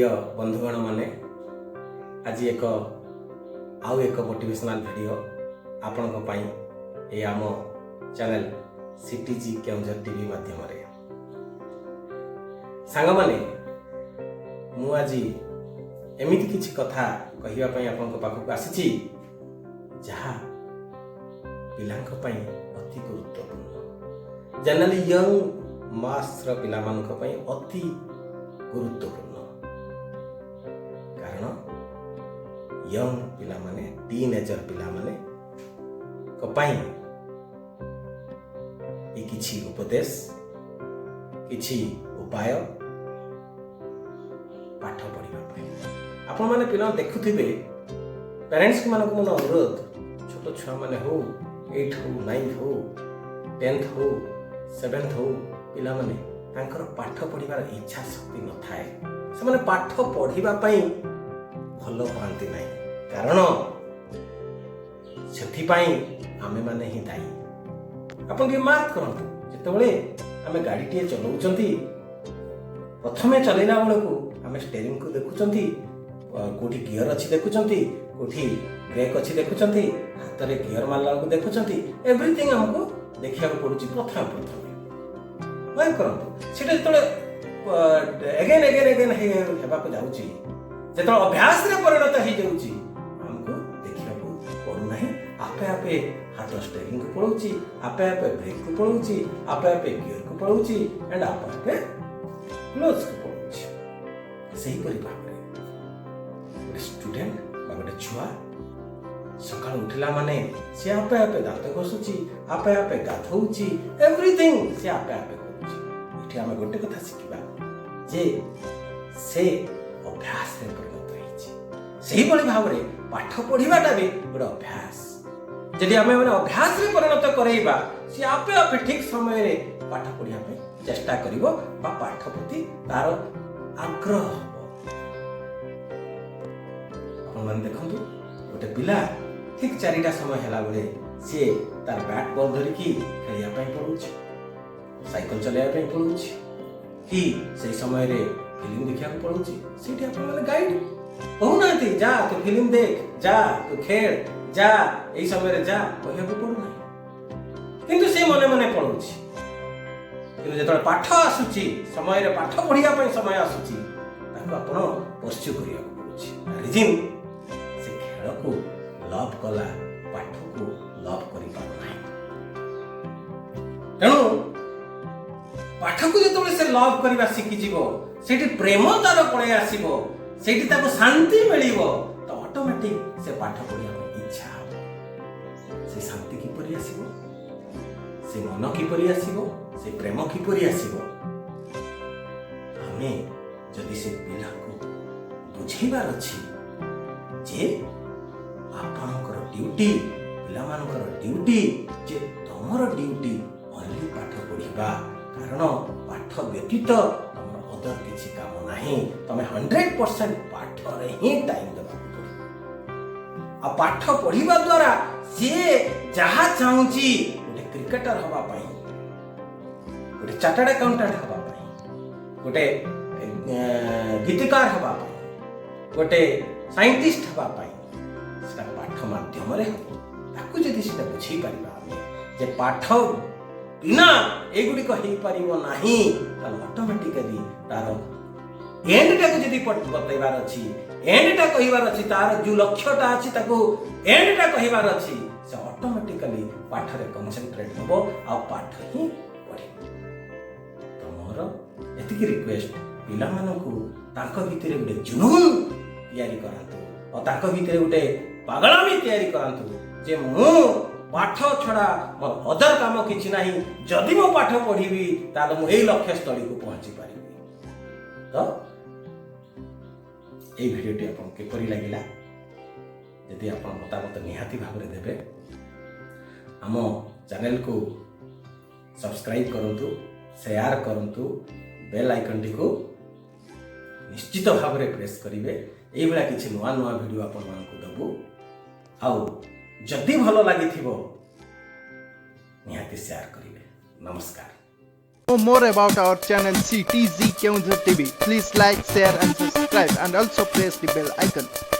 ପ୍ରିୟ ବନ୍ଧୁଗଣ ମାନେ, ଆଜି ଆଉ ଏକ ମୋଟିଭେସନାଲ ଭିଡ଼ିଓ ଆପଣଙ୍କ ପାଇଁ ଏ ଆମ ଚ୍ୟାନେଲ ସିଟିଜି କେଉଁଝର ଟିଭି ମାଧ୍ୟମରେ। ସାଙ୍ଗମାନେ, ମୁଁ ଆଜି ଏମିତି କିଛି କଥା କହିବା ପାଇଁ ଆପଣଙ୍କ ପାଖକୁ ଆସିଛି, ଯାହା ପିଲାଙ୍କ ପାଇଁ ଅତି ଗୁରୁତ୍ୱପୂର୍ଣ୍ଣ, ଜେନେରାଲି ୟଙ୍ଗ ମାସର ପିଲାମାନଙ୍କ ପାଇଁ ଅତି ଗୁରୁତ୍ୱପୂର୍ଣ୍ଣ। କାରଣ ୟଙ୍ଗ ପିଲାମାନେ, ଟିନ୍ ଏଜର ପିଲାମାନଙ୍କ ପାଇଁ ଏ କିଛି ଉପଦେଶ, କିଛି ଉପାୟ ପାଠ ପଢ଼ିବା ପାଇଁ। ଆପଣମାନେ ପିଲା ଦେଖୁଥିବେ, ପ୍ୟାରେଣ୍ଟସ୍ ମାନଙ୍କୁ ମୋର ଅନୁରୋଧ, ଛୋଟ ଛୁଆମାନେ ହଉ, 8 ହଉ, 9th ହଉ, 10th ହଉ, 7th ହଉ, ପିଲାମାନେ ତାଙ୍କର ପାଠ ପଢ଼ିବାର ଇଚ୍ଛା ଶକ୍ତି ନଥାଏ। ସେମାନେ ପାଠ ପଢ଼ିବା ପାଇଁ ଭଲ ପାଆନ୍ତି ନାହିଁ। କାରଣ ସେଥିପାଇଁ ଆମେମାନେ ହିଁ ଦାୟୀ। ଆପଣ ଟିକେ ମାର୍କ କରନ୍ତୁ, ଯେତେବେଳେ ଆମେ ଗାଡ଼ିଟିଏ ଚଲାଉଛନ୍ତି, ପ୍ରଥମେ ଚଲେଇଲା ବେଳକୁ ଆମେ ଷ୍ଟେରିଂକୁ ଦେଖୁଛନ୍ତି, କୋଉଠି ଗିଅର ଅଛି ଦେଖୁଛନ୍ତି, କୋଉଠି ବ୍ରେକ୍ ଅଛି ଦେଖୁଛନ୍ତି, ହାତରେ ଗିଅର ମାରିଲା ବେଳକୁ ଦେଖୁଛନ୍ତି। ଏଭ୍ରିଥିଙ୍ଗ ଆମକୁ ଦେଖିବାକୁ ପଡୁଛି ପ୍ରଥମେ ପ୍ରଥମେ। ମାର୍କ କରନ୍ତୁ, ସେଟା ଯେତେବେଳେ ଏଗେନ୍ ଏଗେନ୍ ଏଗେନ୍ ହେବାକୁ ଯାଉଛି, ଯେତେବେଳେ ଅଭ୍ୟାସରେ ପରିଣତ ହେଇଯାଉଛି, ଆମକୁ ଦେଖିବାକୁ ପଡୁନାହିଁ। ଆପେ ଆପେ ହାତ ଷ୍ଟେରିଂକୁ ପଳଉଛି, ଆପେ ଆପେ ବ୍ରେକ୍କୁ ପଳଉଛି, ଆପେ ଆପେ ଗିଅରକୁ ପଳଉଛି ଆଣ୍ଡ ଆପେ ଆପେ କ୍ଲଚକୁ ପଳଉଛି। ସେହିପରି ଭାବରେ ଗୋଟେ ଷ୍ଟୁଡେଣ୍ଟ ବା ଗୋଟେ ଛୁଆ ସକାଳୁ ଉଠିଲା ମାନେ ସେ ଆପେ ଆପେ ଦାନ୍ତ ଘଷୁଛି, ଆପେ ଆପେ ଗାଧଉଛି, ଏଭ୍ରିଥିଙ୍ଗ ସେ ଆପେ ଆପେ କରୁଛି। ଏଠି ଆମେ ଗୋଟେ କଥା ଶିଖିବା ଯେ ସେ ଅଭ୍ୟାସରେ ପରିଣତ ହେଇଛି। ସେହିଭଳି ଭାବରେ ପାଠ ପଢ଼ିବାଟା ବି ଗୋଟେ ଅଭ୍ୟାସ। ଯଦି ଆମେ ମାନେ ଅଭ୍ୟାସରେ ପରିଣତ କରେଇବା, ସିଏ ଆପେ ଆପେ ଠିକ ସମୟରେ ପାଠ ପଢ଼ିବା ପାଇଁ ଚେଷ୍ଟା କରିବ ବା ପାଠ ପ୍ରତି ତାର ଆଗ୍ରହ ହବ। ଆପଣମାନେ ଦେଖନ୍ତୁ, ଗୋଟେ ପିଲା ଠିକ 4ଟା ସମୟ ହେଲା ବେଳେ ସିଏ ତାର ବ୍ୟାଟ୍ ବଲ୍ ଧରିକି ଖେଳିବା ପାଇଁ ପଳଉଛି, ସାଇକେଲ ଚଲେଇବା ପାଇଁ ପଳଉଛି କି ସେଇ ସମୟରେ ଫିଲ୍ମ ଦେଖିବାକୁ ପଳଉଛି। ସେଇଠି ଆପଣମାନେ ଗାଇଡ୍ କହୁନାହାନ୍ତି, "ଯା, ତୁ ଫିଲ୍ମ ଦେଖ, ଯା, ତୁ ଖେଳ, ଯା, ଏଇ ସମୟରେ ଯା" କହିବାକୁ ପଡୁନାହିଁ। କିନ୍ତୁ ସେ ମନେ ମନେ ପଳଉଛି। କିନ୍ତୁ ଯେତେବେଳେ ପାଠ ଆସୁଛି, ସମୟରେ ପାଠ ପଢିବା ପାଇଁ ସମୟ ଆସୁଛି, ତାକୁ ଆପଣ ପରସ୍ୟୁ କରିବାକୁ ପଡୁଛି। ରିଜିନ୍, ସେ ଖେଳକୁ ଲଭ୍ କଲା, ପାଠକୁ ଲଭ୍ କରିପାରୁନାହିଁ। ତେଣୁ ପାଠକୁ ଯେତେବେଳେ ସେ ଲଭ୍ କରିବା ଶିଖିଯିବ, ସେଇଠି ପ୍ରେମ ତାର ପଳେଇ ଆସିବ, ସେଇଠି ତାକୁ ଶାନ୍ତି ମିଳିବ, ତ ଅଟୋମେଟିକ ସେ ପାଠ ପଢିବା ପାଇଁ ଇଚ୍ଛା ହବ। ସେ ଶାନ୍ତି କିପରି ଆସିବ? ସେ ମନ କିପରି ଆସିବ? ସେ ପ୍ରେମ କିପରି ଆସିବ? ଆମେ ଯଦି ସେ ପିଲାକୁ ବୁଝେଇବାର ଅଛି ଯେ ଆପଣଙ୍କର ଡ୍ୟୁଟି, ପିଲାମାନଙ୍କର ଡ୍ୟୁଟି, ଯେ ତମର ଡ୍ୟୁଟି ଓନ୍ଲି ପାଠ ପଢିବା, କାରଣ ପାଠ ବ୍ୟତୀତ ତମର ଅଦର କିଛି କାମ ନାହିଁ। ତମେ 100% ପାଠରେ ହିଁ ଟାଇମ୍ ଦେବାକୁ ପଡ଼ିବ। ଆଉ ପାଠ ପଢିବା ଦ୍ୱାରା ସିଏ ଯାହା ଚାହୁଁଛି, ଗୋଟେ କ୍ରିକେଟର ହବା ପାଇଁ, ଗୋଟେ ଚାର୍ଟାର୍ଡ ଆକାଉଣ୍ଟାଣ୍ଟ ହବା ପାଇଁ, ଗୋଟେ ଗୀତିକାର ହବା ପାଇଁ, ଗୋଟେ ସାଇଣ୍ଟିଷ୍ଟ ହବା ପାଇଁ, ସେଟା ପାଠ ମାଧ୍ୟମରେ ହବ। ତାକୁ ଯଦି ସେଟା ବୁଝେଇ ପାରିବା ଆମେ ଯେ ପାଠ ବିନା ଏଗୁଡ଼ିକ ହେଇପାରିବ ନାହିଁ, ତାହେଲେ ଅଟୋମେଟିକାଲି ତାର ଏଣ୍ଡଟାକୁ ଯଦି ବତେଇବାର ଅଛି, ଏଣ୍ଡଟା କହିବାର ଅଛି, ତାର ଯୋଉ ଲକ୍ଷ୍ୟଟା ଅଛି ତାକୁ ଏଣ୍ଡଟା କହିବାର ଅଛି, ସେ ଅଟୋମେଟିକାଲି ପାଠରେ କନସେନ୍ଟ୍ରେଟ୍ ହବ ଆଉ ପାଠ ହିଁ ପଢିବ। ତ ମୋର ଏତିକି ରିକ୍ୱେଷ୍ଟ, ପିଲାମାନଙ୍କୁ ତାଙ୍କ ଭିତରେ ଗୋଟେ ଜୁନୁନ ତିଆରି କରାନ୍ତୁ ଆଉ ତାଙ୍କ ଭିତରେ ଗୋଟେ ପାଗଳାମି ତିଆରି କରାନ୍ତୁ ଯେ ମୁଁ ପାଠ ଛଡ଼ା ମୋର ଅଦର କାମ କିଛି ନାହିଁ। ଯଦି ମୁଁ ପାଠ ପଢ଼ିବି, ତାହେଲେ ମୁଁ ଏଇ ଲକ୍ଷ୍ୟସ୍ଥଳୀକୁ ପହଞ୍ଚି ପାରିବି। ତ ଏଇ ଭିଡ଼ିଓଟି ଆପଣଙ୍କୁ କିପରି ଲାଗିଲା, ଯଦି ଆପଣ ମତାମତ ନିହାତି ଭାବରେ ଦେବେ। ଆମ ଚ୍ୟାନେଲକୁ ସବସ୍କ୍ରାଇବ୍ କରନ୍ତୁ, ସେୟାର କରନ୍ତୁ, ବେଲ୍ ଆଇକନ୍ଟିକୁ ନିଶ୍ଚିତ ଭାବରେ ପ୍ରେସ୍ କରିବେ। ଏଇଭଳିଆ କିଛି ନୂଆ ନୂଆ ଭିଡ଼ିଓ ଆପଣମାନଙ୍କୁ ଦେବୁ। ଆଉ ଯଦି ଭଲ ଲାଗିଥିବ, ନିହାତି ସେୟାର କରିବେ। ନମସ୍କାର। Know more about our channel CTZ Keonjhar TV, please like, share and subscribe and also press the bell icon.